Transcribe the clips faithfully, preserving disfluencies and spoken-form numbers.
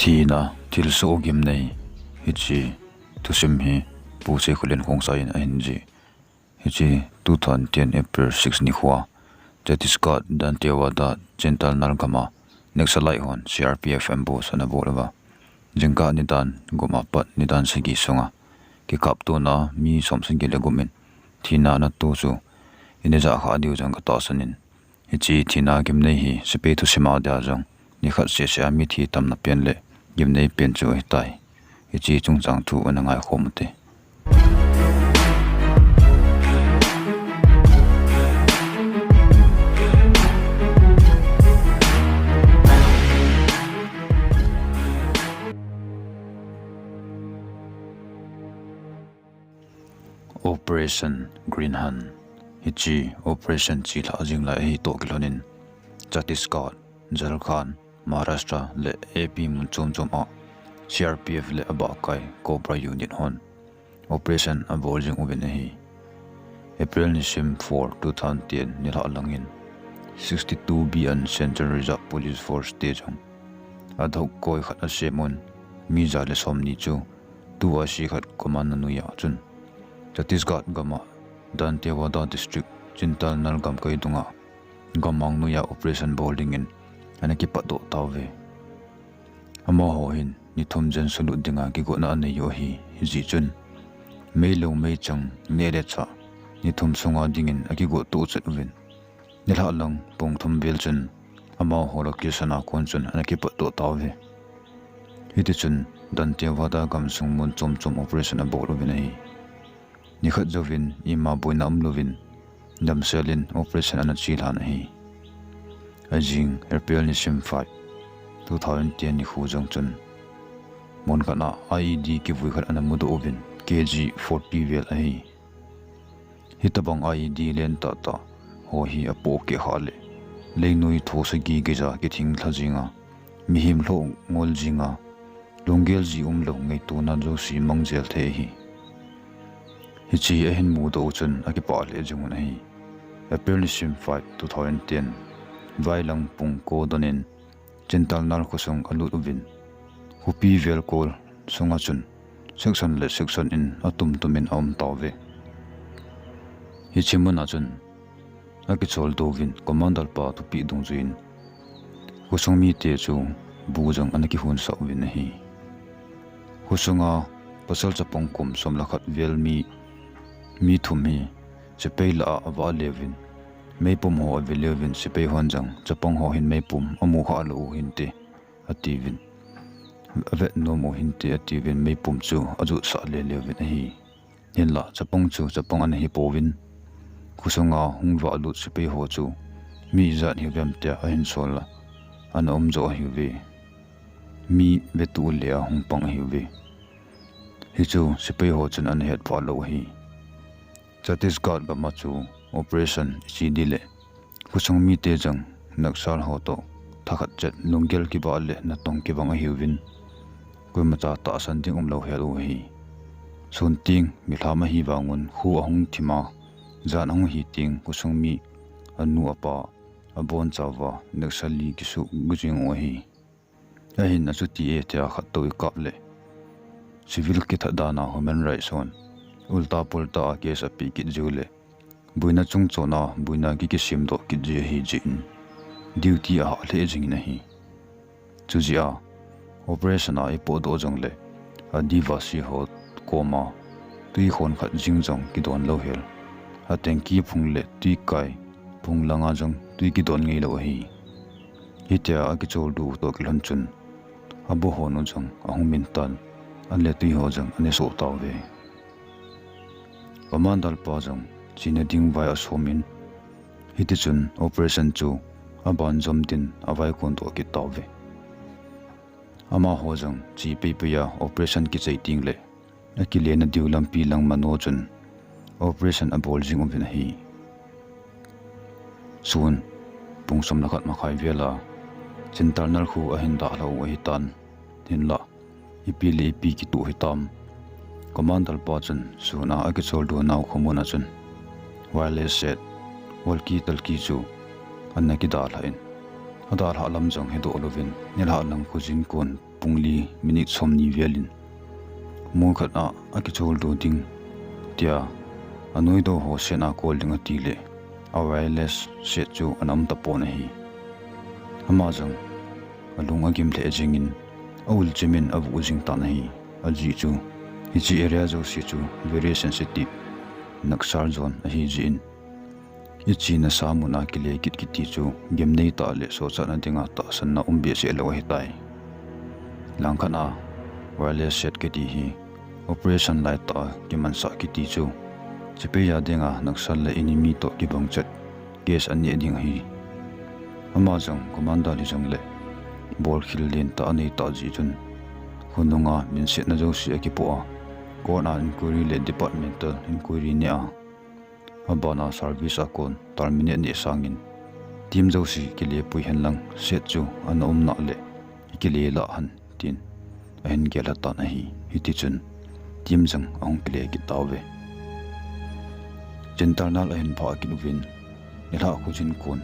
Thina thilsoh gimnei. Hiche thusim hi Pu Seikholen Khongsai in ahin jih. Hiche two thousand ten April six nikhoa Chhattisgarh Dantewada Chintalnar gama Naxalite hon C R P F ambush ana bol uva, jingkah nidan gup apat nidan sagi sunga kikaptona mi somsagi le gup in thina ana to chu ina jahkhah diu jong katahsan in, hiche thina gimnei hi sepai thusima dia jong nikhat sehseh a mithi tamna pen le gimnei pen chu ahitai. Hiche chungchang thu ana ngaikhom ute. Operation Green Hunt. Hiche operation chelhah jing lai ahi toh kilhonin Chhattisgarh, Jharkhand, Maharashtra le A P mun chom chom a C R P F le abahkai Cobra Unit hon operation abol jing uvin ahi. April nisim four, two thousand ten nilhah langin sixty-two B an Central Reserve Police Force te jong ad hoc koi khat asem un, mi ja le somni chu tua sikhat commando noiya chun Chhattisgarh gama Dantewada District, Chintalnar gamkai dunga gammang noiya operation bol dingin ana kipatdoh tauve. Amaho hin ni thum jen sulut dinga kigotna anei u ahi, hijeh chun meilou meichang neh le chah ni thum sunga dingin akigot tohchet uvin, nilhah lang pung thum vel chun amaho location a kon chun ana kipatdoh tauve. Hitichun Dantewada gamsung mun chom chom operation abol uvin ahi. Nikhat jouvin ima boina umlouvin damsel in operation ana chelhan ahi. Ajing April nisim five, two thousand ten nikho jong chun mun khat a I E D kivui khat ana mudoh uvin, K G forty vel ahi. Hitobang I E D len tahtah ho hi apohkeh khah leh leinoi tho sagi geija kithing lha jinga, mihem lhoh ngol jinga, lunggel ji umlou ngaitona jouse mang jel thei ahi. Hiche ahin mudoh u chun akipah lheh jingun ahi. April nisim five, two thousand ten, vailang pung ko donin Chintalnar khosung alut uvin, khopi vel kol sunga chun section le section in atum tumin aum tauve. Hiche muna chun akicholdo uvin commander pa thupeh dungjuiyin khosung mite chu bu jong ana kihunsah uvin ahi. Khosunga pasal chapang kum som le khat vel mi, mi thum hi sepai lah a avah leuvin, meipum ho ave leuvin sepai hon jong chapang ho hin meipum amu khah lou u hinte atiuvin, avet nom u hinte atiuvin meipum chu ajotsah le leuvin ahi. Hinlah chapang chu chapang ana hipouvin, khosunga hung vahlut sepai ho chu mi ijat hiuvem tia ahin sol a ana umjo ahiuve. Mi vetuh le ahung pang ahiuve. Hichu sepai ho chun ana hetphah lou ahi. Chhattisgarh gama chu operation iche ding le khosung mite jong Naxal ho toh thakhat chet lunggel kibah le natong kibang ahiuvin, koimacha tahsan ding umlou hel u ahi. Sun teng milham ahi vangun kho ahung thima, jan ahung hi teng khosung mi anu apa abonchauva Naxali kisuh jing u ahi. Ahin achuti e tia khattou ikap leh civil kithat dan a human rights hon ulta pulta a case apeh kit jiu le boina chungchon a boina ki kisemdoh kit ji ahi jeh in duty ahah lheh jingin ahi. Chujeh a operation a ipotdoh jongle Adivasi ho koma twi khon khat jing jong kidon lou hel. A tanki phung le twi kai phung langa jong twi kidon ngeilou ahi. Hitia akicholdo u toh kilhon chun abohon u jong ahung min tan, an le twi ho jong ana soh tauve. Commander pa jong chena ding vai asomin, hitichun operation chu abanjom din avaikon doh kit tauve. Amaho jong che peipei a operation kichai tengle akilena diu lampi lang mano chun operation abol jing uvin ahi. Sun pung som le khat makhai vel a Chintalnar kho ahin dalhau ahitan, hinlah ipi le ipi kitoh hitam. Commander pa chun sun a akicholdo nau khomun a chun wireless set, walkie talkie chu ana kidalhah in, adalhah lam jong hedoh louvin nilhah lang khojin kon pung li minute som ni vel in, mun khat a, a kicholdo ding, tia a noidoh ho set a call ding ati le, a wireless set chu ana um tapon ahi. Ama jong a lung a gim lheh jingin, a ul chimin a vuh jing tan ahi. Ajeh chu, hiche area jouse chu very sensitive, Naxal zone ahi jeh in, hiche nasa mun a kile kit kiti chu gimnei tah le sochatna dinga tahsanna um behseh lou ahitai. Langkhat a wireless set kiti hi operation lai tah a kimansah kiti chu sepai a dinga Naxal le enemy toh kibang chet case aneh ding ahi. Ama jong commander hijongle bolkhel lentah anei tah jeh chun, khonunga minsetna jouse akipoh a, court a inquiry le departmental inquiry neh a, abana service a kon terminate neh sangin, team jouse kilepui henlang set chu ana um nale kile lah hen, tin ahin gel lha tan ahi. Hitichun team jong ahung kile kit tauve. Chintalnal ahin phah kit uvin, nilhah khojin kon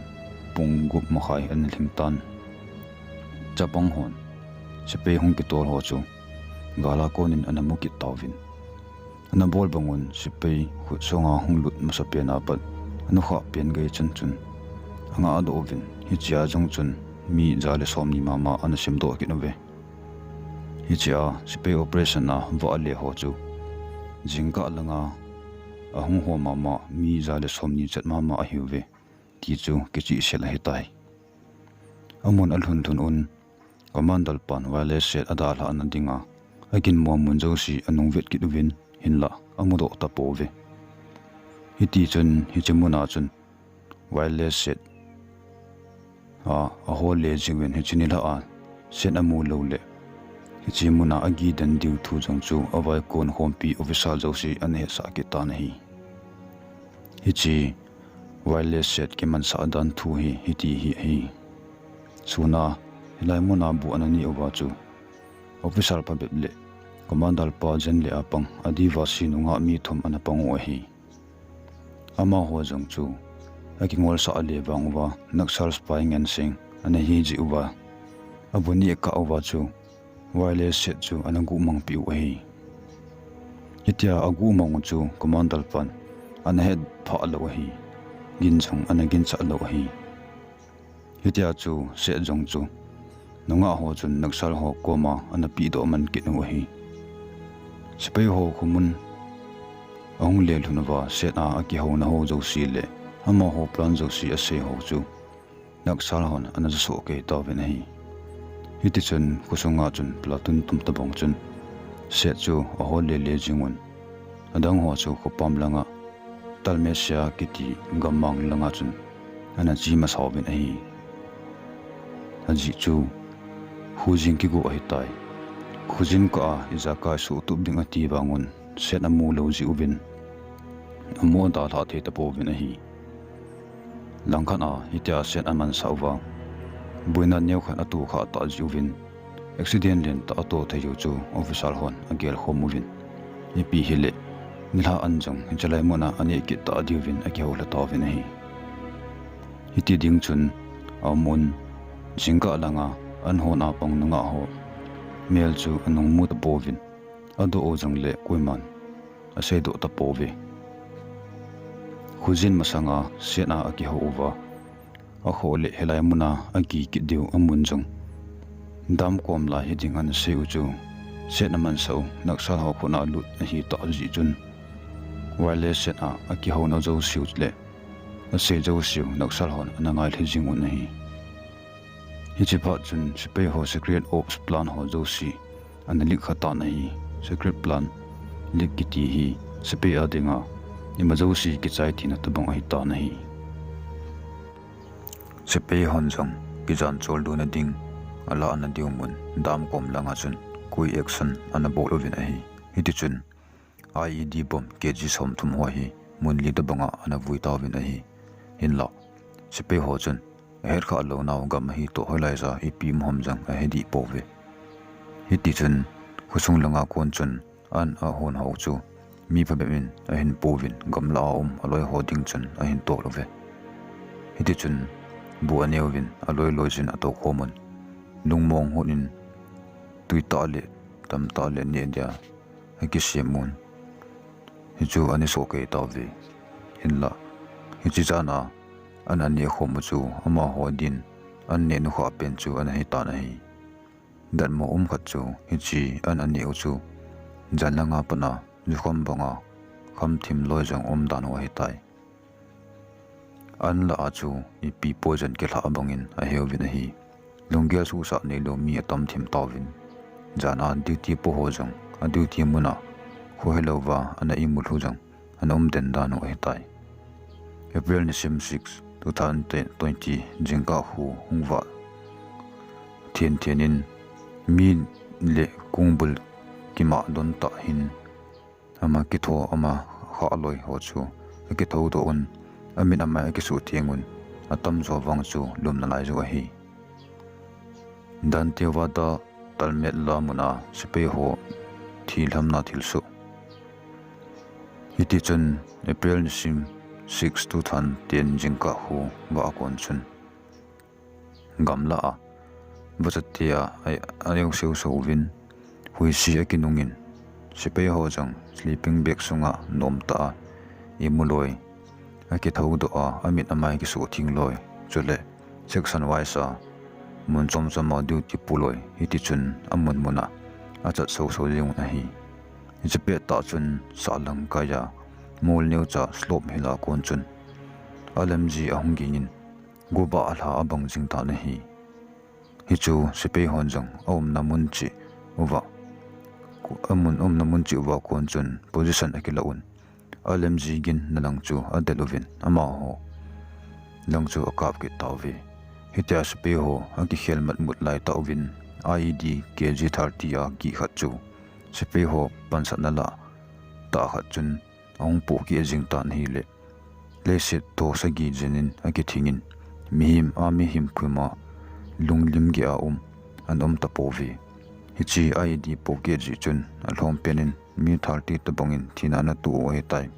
pung gup makhai ana lhing tan. Chapang hon sepai hung kitol ho chu gal a konin ana mu kit tauvin, ana bol bang un sepai khut sunga hung lut masapen a pat anukhah pen gei chan chun angah doh uvin, hichea jong chun mi ja le somni mama ana simdoh kit uve. Hichea sepai operation a vale ho chu jingkah langa ahung ho mama mi ja le somni chet mama ahiuve, ti chu kichehsel ahitai. Amun alhun lhun un, commander pan wireless set adalhahna dinga aginmo mun jouse anung vet kit uvin, hinlah amudoh tapouve. Hitichun hiche muna chun wireless set a ahol le jing uvin, hiche nilhah a set amu lou le hiche muna akidan diu thu jong chu avaikon khompi officer jouse ana hetsah kit tan ahi. Hiche wireless set kimansah dan thu hi hiti hi ahi. Suna hilai muna bu ana neh uva chu officer phabep le commander pa jen le apang Adivasi nungah mi thum ana pang u ahi. Amaho jong chu akingolsah le vang uva Naxal spy ngen seng ana hi jeh uva, abu neh kah uva chu wireless set chu ana guhmang peh u ahi. Hitia aguhmang u chu commander pan ana hetphah lou ahi. Gin jong ana ginchat lou ahi. Hitia chu set jong chu nungah ho chun Naxal ho koma ana pehdoh man kit u ahi. Sepai ho khomun ahung le lhun uva set a akihouna ho jouse le amaho plan jouse asei ho chu Naxal hon ana jasoh kei tauvin ahi. Hitichun khosunga chun platoon tum tobang chun set chu ahol le le jing un, adang ho chu khopam langa Talmesia kiti gammang langa chun ana che masa uvin ahi. Ajeh chu khojin kigo ahitai. Khojin kah a ijakai suhtup ding ati vang un set amu lou jeh uvin amu adalhah thei tapouvin ahi. Langkhat a hitia set amansah uva, boina neokhat atohkhah tah jeh uvin accident lentah atoh thei u chu officer hon agelkhom uvin, ipi hile nilhah an jong hiche lai muna aneh kit tah diuvin akihou lha tauvin ahi. Hiti ding chun aum un, jingkah langa an hon a pang nungah ho mel chu anung mu tapouvin, adoh u jongle koiman aseidoh tapouve. Khojin masanga set a akihou uva, akhoh le hilai muna aki kit diu amun jong damkom lai hiding ana sei u chu set amansah u Naxal ho khut a lut ahitah jeh chun, wireless set a akihouna jouseu le asei jouseu Naxal hon ana ngailhe jing un ahi. Hiche phat chun sepai ho secret ops plan ho jouse ana leak kha tan ahi. Secret plan leak kiti hi sepai a dinga ima jouse kichai tina tobang ahitan ahi. Sepai hon jong kijan choldona ding alahna diu mun damkom langa chun quick action ana bol uvin ahi. Hitichun I E D bomb K G somthum ho hi mun li tobanga ana vui tauvin ahi. Hinlah sepai ho chun ahetkhah lounau gam ahi toh hoilai ja ipi um ham jong ahedih pouve. Hitichun khosung langa kon chun an ahon ho chu mi phabep in ahin pouvin gamlah a um aloi ho ding chun ahin tol uve. Hitichun bu aneuvin aloi loi chun atoukhom un, lungmong hon in tui tah le tam tah le neh dia akisem un. Hichu ana soh kei tauve. Hinlah, hiche jan a an aneh khom u chu amaho din an neh nukha pen chu ana hitan ahi. Datmo um khat chu hiche an aneh u chu jan langa pat a jukham banga kham thim loi jong um dan u ahitai. An lah a chu ipi poison kilhah bangin aheuvin ahi. Lunggel suhsah neilou mi atam thim tauvin, jan a duty po ho jong a duty mun a khohelouva ana imut u jong ana um den dan u ahitai. April nisim six, two thousand twenty jingkah khu hung vah thin thin in mi le kongbul kimah don tah hin ama kitho ama khah loi ho chu akitho doh un, amit amai akisuh theng un, atamjo vang chu lum nalai jou ahi. Dantewada Talmela mun a sepai ho thilhamna thilsoh. Hitichun April nisim six, two thousand ten jingkah khu vah a kon chun gamlah a vachate a, a, a neo seu so uvin, huisi akinungin, sepai ho jong sleeping bag sunga nom tah a imu loi, akitho doh a, amit amai kisuh theng loi, chule section wise a mun chom chom a duty po loi, hitichun amun mun a achat so so jing un ahi. Hiche pet tah chun sahlang kai a mol neocha slope hila kon chun a lemji ahung ging in, goba alha abang jing tan ahi. Hichu sepai hon jong aumna mun cheh uva, amun umna mun cheh uva kon chun position akila un, a lemji ginna lang chu adel uvin amaho lang chu akap kit tauve. Hitia sepai ho akikhel matmut lai tah uvin I E D K G thirty a gih khat chu sepai ho pansatna lah tah khat chun ahung pohkeh jing tan ahile, leiset to sagi jen in akithing in, mihem a mihem koima lunglim geh a um ana um tapouve. Hiche I E D pohkeh jeh chun alhom pen in mi thirty tobang in thina ana toh u ahitai.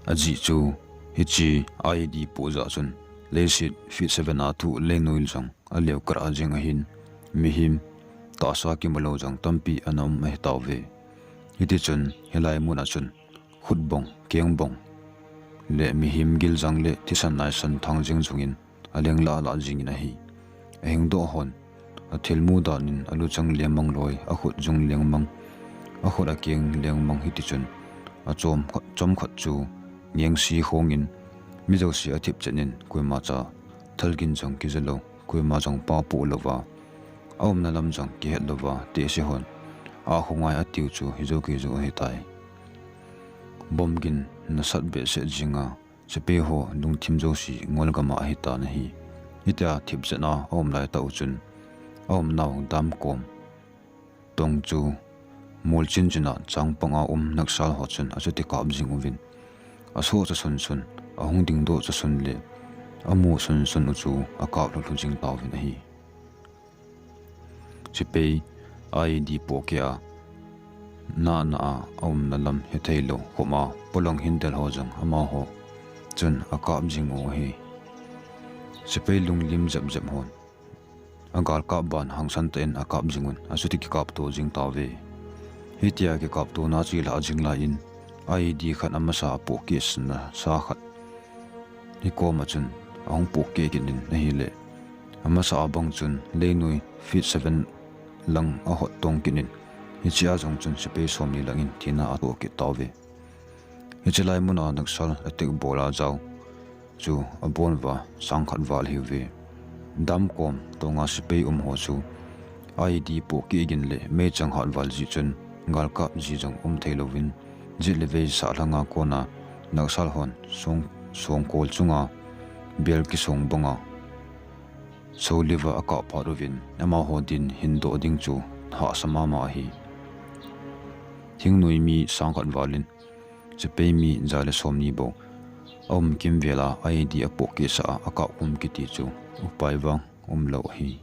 Ajeh chu hiche I E D poh jeh chun leiset feet seven a thuh leinoi jong aleo kar a jing ahin, mihem tahsa kimu lou jong tampi ana um ahitauve. Hitichun hilai mun a chun khutbong, kengbong le mihem giljang le thisan naisan thang jing jungin aleng lah lah jingin ahi. Ahingdoh hon athilmu dan in aluchang lengmang loi, akhut jung lengmang, akhut akeng lengmang, hitichun achom khat, chomkhat chu ngengse khong in, mi jouse athip chen in koimacha thalgin jong kija lou, koima jong paopoh louva, aumna lam jong kihet louva, tehse hon akhongai atiu chu hijou kei jou ahitai. Bomb gin nasat behseh jinga sepai ho lungthim jouse ngol gam a ahitan ahi. Hitia thipchet a aum lai tah u chun, aumnau damkom tong chu mol chinchin a changpang a um Naxal ho chun achuti kap jing uvin, asohcha sunsun, ahung dingdoh cha sun le amu sunsun u chu akap lhulhu jing tauvin ahi. Sepai I E D pohkeh a nana a aumna lam hetheilou khop a polong hindel ho jong amaho chun akap jing u ahi. Sepai lunglim jep jep hon agalkap ban hangsan tah in akap jing un, achuti kikapto jing tauve. Hitia kikaptona chelhah jing lai in I E D khat amasa apohkeh sahna sa khat hikoma chun ahung pohkeh kit in ahile, amasa abang chun leinoi feet seven lang ahot tong kit in, hichea jong chun sepai somni lang in thina atoh kit tauve. Hiche lai mun a Naxal attack bol a jao chu abon uva sang khat val ahiuve. Damkom tonga sepai um ho chu I E D pohkeh gin le meichang hat val jeh chun galkap ji jong um theilouvin, jet le vei sahlhang a kona Naxal hon song, songkol chunga bel kisong banga soliva akap phat uvin, amaho din hindoh ding chu hahsa mama ahi. Thingnoi mi sang khat val in sepai mi ja le somni bou aum kimvel a I E D apohkeh sah a akap khum kiti chu upai vang umlou ahi.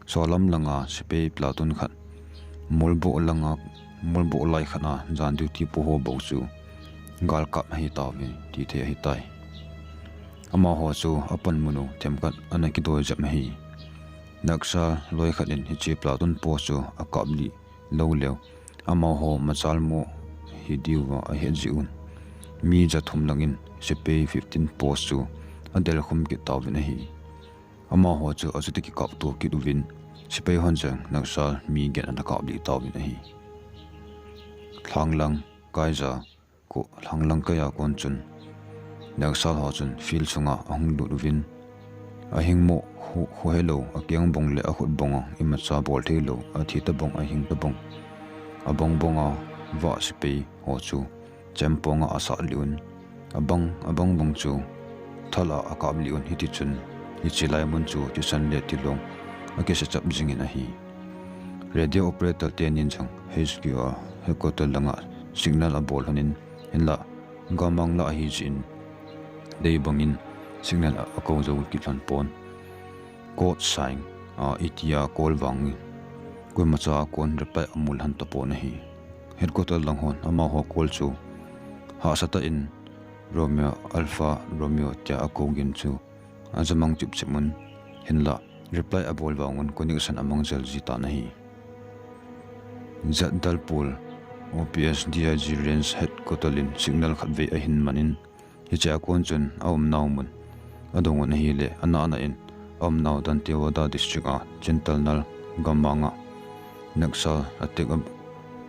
Solam langa sepai platoon khat, molboh langa, molboh lai khat a jan duty po ho bou chu galkap ahitauve tithei ahitai. Amaho chu apanmun u themkhat ana kidoi jep ahi. Naxal loi khat in hiche platoon post chu akap lih lou leu, amaho machalmo hidiuva ahet jeh un, mi jathum lang in sepai fifteen post chu adelkhum kit tauvin ahi. Amaho chu achuti kikapto kit uvin, sepai hon jong Naxal mi get ana kap lih tauvin ahi. Lhanglang kaija ko, Lhanglang kaija kon chun Naxal ho chun field sunga ahung lut uvin, ahingmo kho, kho helou, akeng bong le akhut bong a imacha bol theilou, athi tabang, ahing tabang, abang bang a vah sepai ho chu chempong a asat lih un, abang, abang bang chu thal a akap lih un, hitichun hiche lai mun chu thisan le thilong akisachap jingin ahi. Radio operator tenin jong H Q a headquarter langa signal abol lhonin, hinlah gammang lah ahi jeh in, dei bangin signal a, akou jou kit lhon pon. Code sign a itia call vangin koimacha a kon reply amu lhon tapon ahi. Headquarter lang hon amaho call chu hahsa tah in Romeo Alpha Romeo tia akou gin chu ajamang chipchip un, hinlah reply abol vangun connection amang jel ji tan ahi. Jagdalpur O P S D I G Range Headquarter in signal khatvei ahin manin, hichea kon chun aumnau mun adong un ahile, anahna in aumnau Dantewada District a Chintalnar gammang a Naxal attack a,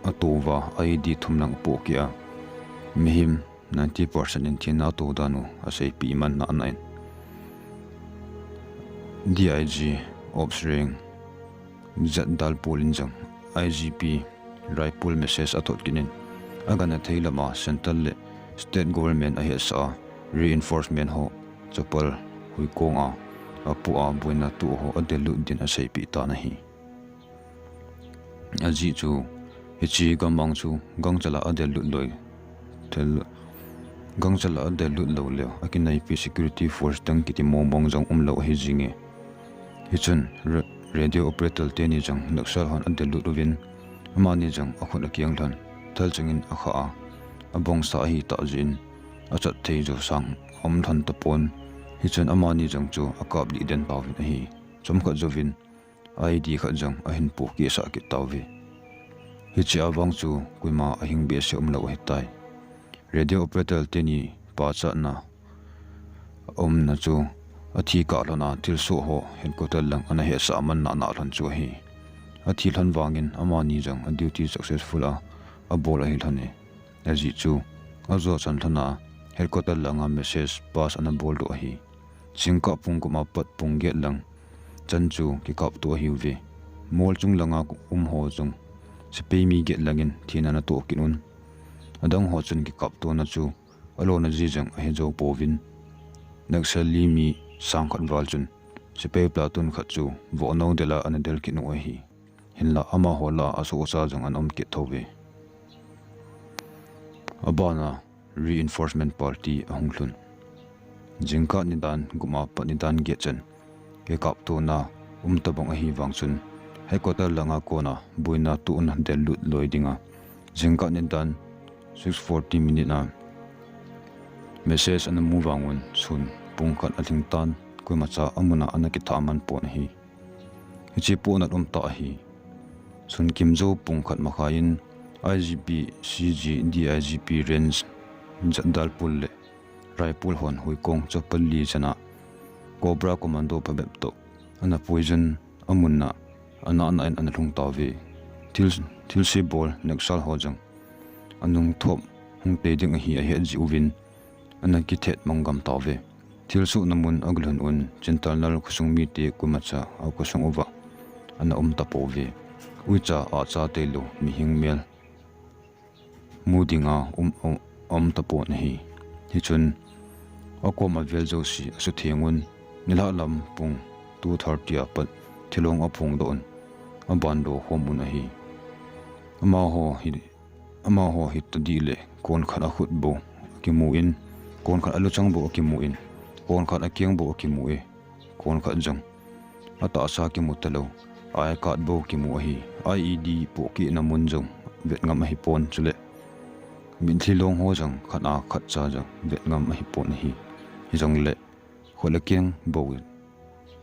atouva I E D thum lang apohkeh a, mihem ninety percent in thina atou dan u aseipeh man, nahna in D I G Ops Range Jagdalpur in jong I G P Raipur message athot kit in, agangthei lama central le state government ahetsah a reinforcement ho chopper huikong a apoh a boina toh ho adellut din aseipeh tan ahi. Ajeh chu hiche gammang chu gangchal a adellut loi thel, gangchal a adellut lou leu akinaipi security force dang kiti mong mong jong umlou ahi jinge. Hichun ra-, radio operator teni jong Naxal hon adellut uvin, amani jong akhut akeng lhon thalchangin akhah a, abongsa ahitah jeh in achat thei jou sang aum lhon tapon. Hichun amani jong chu akap lih den tauvin ahi. Chomkhat jouvin I E D khat jong ahin pohkeh sah kit tauve. Hichea vang chu koima ahing behseh umlou ahitai. Radio operator teni pachatna aumna chu athi kah lhon a thilsoh ho headquarter lang ana hetsah man nahna lhon chu ahi. Athi lhon vangin amani jong a duty successful a abol ahi lhon e. Ajeh chu ajo chan lhon a headquarter langa message pass ana boldoh ahi. Jingkah pung gup apat pung get lang chan chu kikapto ahiuve. Mol chung langa um ho jong sepai mi get langin thina ana toh kit un, adang ho chun kikaptona chu alona ji jong ahi jou pouvin, Naxali mi sang khat val chun sepai platoon khat chu vohnou del a ana del kit u ahi. Hinlah amaho lah a asohcha jong ana um kit thouve. Abana reinforcement party ahung lhun. Jingkah nidan gup apat nidan get chan kikaptona um tabang ahi vang chun headquarter langa kona boina tohna dellut loi dinga jingkah nidan six forty minute a message ana mu vangun sun pung khat alhing tan, koimacha amun a ana kitha man pon ahi. Hiche pohnat um tah ahi. Sun kimjou pung khat makhai in I G P, C G, D I G P Range, Jagdalpur le Raipur hon huikong chopper li jana Cobra Commando phabep toh ana puijun amun a anahna in ana lhung tauve. Thil, thilse bol Naxal ho jong anung thop hung tei ding ahi ahet jeh uvin ana kithet mang gam tauve. Thilsohna mun agalhun un Chintalnar khosung mite koimacha akhosung uva ana um tapouve. Uicha acha tailou mihing mel mu dinga um, um, um tapon ahi. Hichun akom avel jouse asutheng un nilhah lam pung two thirty apat thilong aphongdoh un abandoh khom un ahi. Amaho hi Amaho hi tadih le kon khat akhut bou akimu in, kon khat aluchang bou akimu in, kon khat akeng bou akimu e, kon khat jong atahsa kimu talou, I card bou kimu ahi. I E D pohkehna mun jong vetngam ahipon, chule mitlhi long ho jong khat a khat cha jong vetngam ahipon ahi. Hijongle khut le keng bou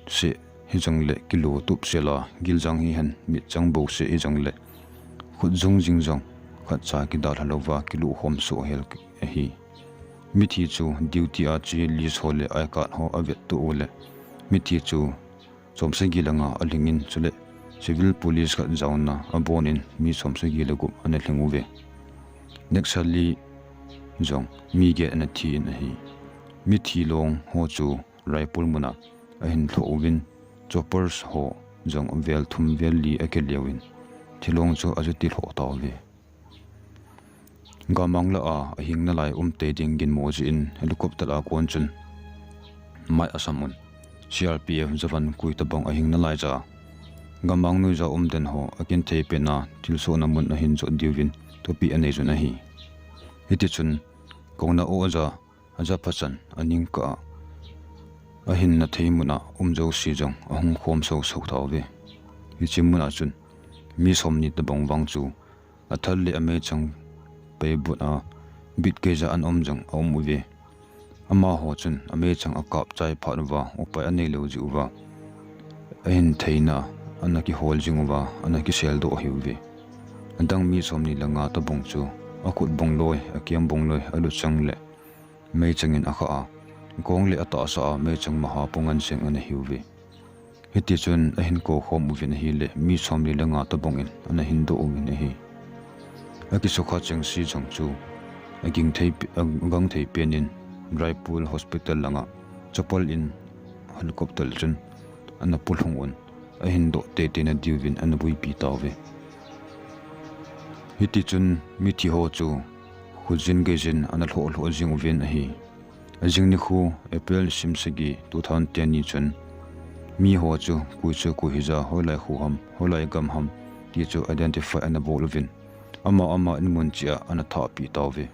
seh hijongle kilu tup sela, giljang hihen mitchang bouseh hijongle khut jung jing jong khatcha kidalha louva kilu khom soh hel ahi. Mithi chu duty a che list ho le I card ho avet to ule mithi chu somsagi le nga alhingin chule civil police khat jaona abonin mi somsagi le gup ana lhing uve. Naxali jong mi get ana thi in ahi. Mithi long ho chu Raipur muna ahin lhoh uvin choppers ho jong vel thum vel li akilhing uvin thilong chu ajuti lhoh tauve. Gamang lah a ahing nalai umtei ding ginmo jeh in helicopter a kon chun mai asam un C R P F jawan koi tabang ahing nalai cha gamang noiya um den ho akin thei pena thilsohna mun ahin jot diuvin thupi anei jun ahi. Hiti chun kona o aja aja phachan aning kah a ahinna thei muna um jouse jong ahung khom soso tauve. Hiche muna chun mi somni tabang vang chu athal le ameichang pei but a bit keija ana um jong aum uve. Amaho chun ameichang akap chai phat uva upai anei lou jeh uva ahin theina ana kihol jing uva ana kisel doh ahiuve. Adang mi somni le nga tabang chu akhut bang loi, akeng bang loi, aluchang le meichang in akha a, kong le atahsa a meichang maha pongan seng ana hiuve. Hiti chun ahin kou khom uvin ahile mi somli le nga tabang in ana hin doh uvin ahi. Akisukha chengse jong chu aging thei, agang thei pen in Raipur hospital langa chopper in helicopter chun ana pulhung un ahin doh teitei na diuvin ana buipi tauve. Hiti chun mithi ho chu khujin geijin ana lhoh lhoh jing uvin ahi. Ajing nikho April nisim sagi two thousand ten ni chun mi ho chu koi chu koi hija, hoilai kho ham, hoilai gam ham ti chu identify ana bol uvin ama ama in mun cheh a ana thahpi tauve.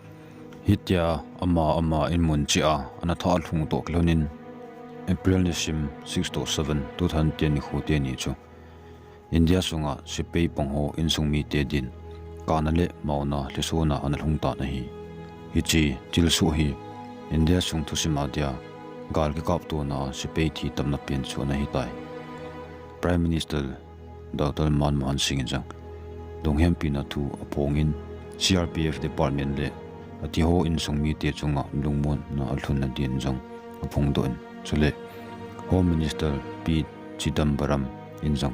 Hitia ama ama in mun cheh a ana thah lhung toh kilhonin April nisim six to seven two thousand ten nikho teni chu India sunga sepai pang ho insung mite din kana le maona lhisona ana lhung tan ahi. Hiche thilsoh hi India sung thusim a dia gal kikaptona sepai thi tamna pen chu ana hitai. Prime Minister Doctor Manmohan Singh in jong lunghempina thu aphongin C R P F department le ati ho insung mite chunga lungmonna alhunna din jong aphongdoh in, chule Home Minister P Chidambaram in jong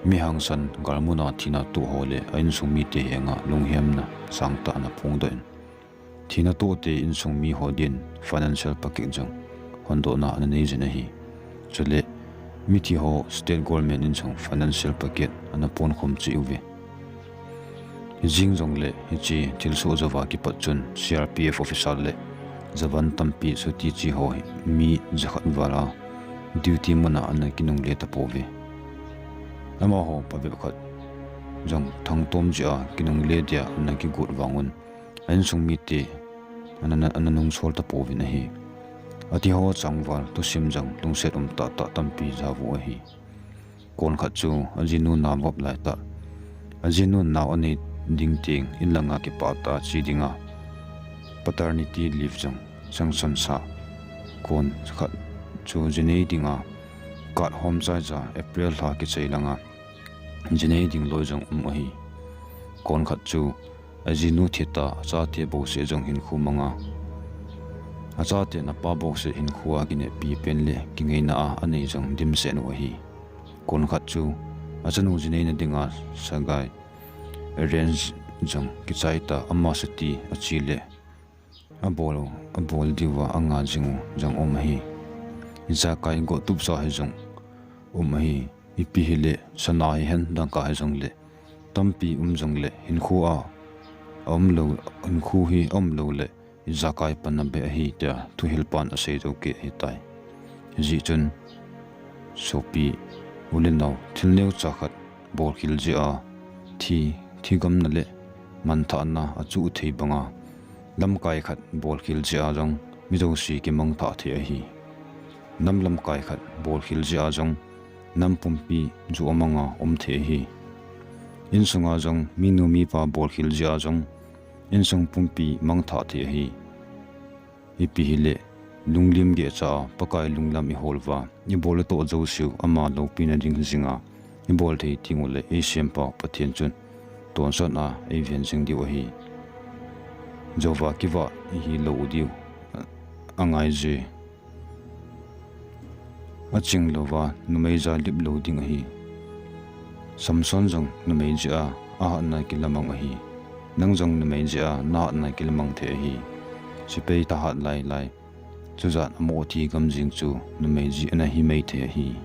mi hangsan galmuna thina toh ho le a insung mite henga lunghemna sangtah ana phongdoh in, thina toh te insung mi ho din financial package jong hondohna ana nei jin ahi. Chule mithi ho state government in jong financial package ana ponkhum cheh uve. Hijing jongle hiche thilsoh jouva kipat chun C R P F officer le jawan tampi chuti che ho mi jakhat val a duty muna ana kinungle tapouve. Amaho phabep khat jong thangtom jeh a kinungle dia ana kigot vangun a insung mite ana, ana nungsol tapouvin ahi. Ati ho changval thusim jong lungset um tahtah tampi javu ahi. Kon khat chu ajinu nao vop laitah, ajinu nao anei ding teng in langa kipah tah a che dinga paternity leave jong sanction sa. Kon khat chu jinei dinga card hom chaicha April lha kichai langa jinei ding loi jong um ahi. Kon khat chu ajinu thita achate bouseh jong hinkho manga, achate napa bouseh hinkho a kineppi pen le kingaina a anei jong dimset u ahi. Kon khat chu achanu jineina dinga sagai arrange jong kichai ta, ama chuti ache le abol, abol diuva anga jing u jong um ahi. Ijakai gotup sa hi jong um ahi. Ipi hile sana hihen dangka hijongle tampi um jongle hinkho a aum lou, hinkho hi aum lou le ijakai panna beh ahi tia thuhil pan asei jou keh ahitai. Hijeh chun sopi u le nao, thil neocha khat bolkhel jeh a thi, thigamna le manthahna achuh thei banga lamkai khat bolkhel jeh a jong mi jouse kimangthah thei ahi. Nam lamkai khat bolkhel jeh a jong nam pumpi ju amanga um thei ahi. Insunga jong minu mipa bolkhel jeh a jong insung pumpi mangthah thei ahi. Ipi hile lunglim geh cha a Pakai lunglam i hol uva, i bol i toh jouseu ama loupina ding jing a, i bol thei teng uleh ei sempa Pathian chun tonsot a ei ven jing diu ahi. Jehovah kivah i hi lou u diu a ngai je. A ching louva numei ja lip lou ding ahi. Samson jong numei jeh a a hatna kilamang ahi. Nang jong numei jeh a na hatna kilamang thei ahi. Sepai thahat lai lai. Chujat a mo thi gam jing chu numei jeh a na hi mai thei ahi.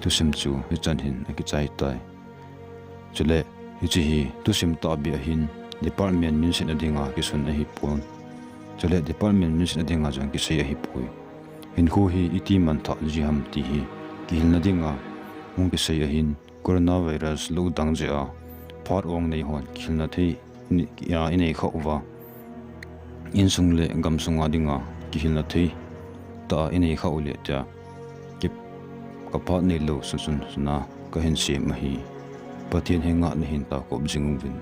Thusim chu hichan hin a kichai tai. Chule, hiche hi thusim tahbeh ahin, department minsetna dinga kisun ahipon. Chule, department minsetna dinga jong kisei ahipoi. Hinkho hi iti manthah ji ham ti hi kihilna dinga hung kisei ahin, coronavirus lockdown jeh a phat ong nei hon kihilna thei i, a, i nei khah uva, insung le gamsunga dinga kihilna thei tah a i nei khah u le tia, ki, ka phat neilou sunsun suna ka hin sem ahi. Pathen henga nahin taokop jing uvin.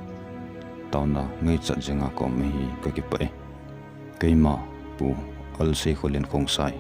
Taona ngaichat jenga ka um ahi, ka kipah e. Keima Pu Alsei Kholen Khongsai.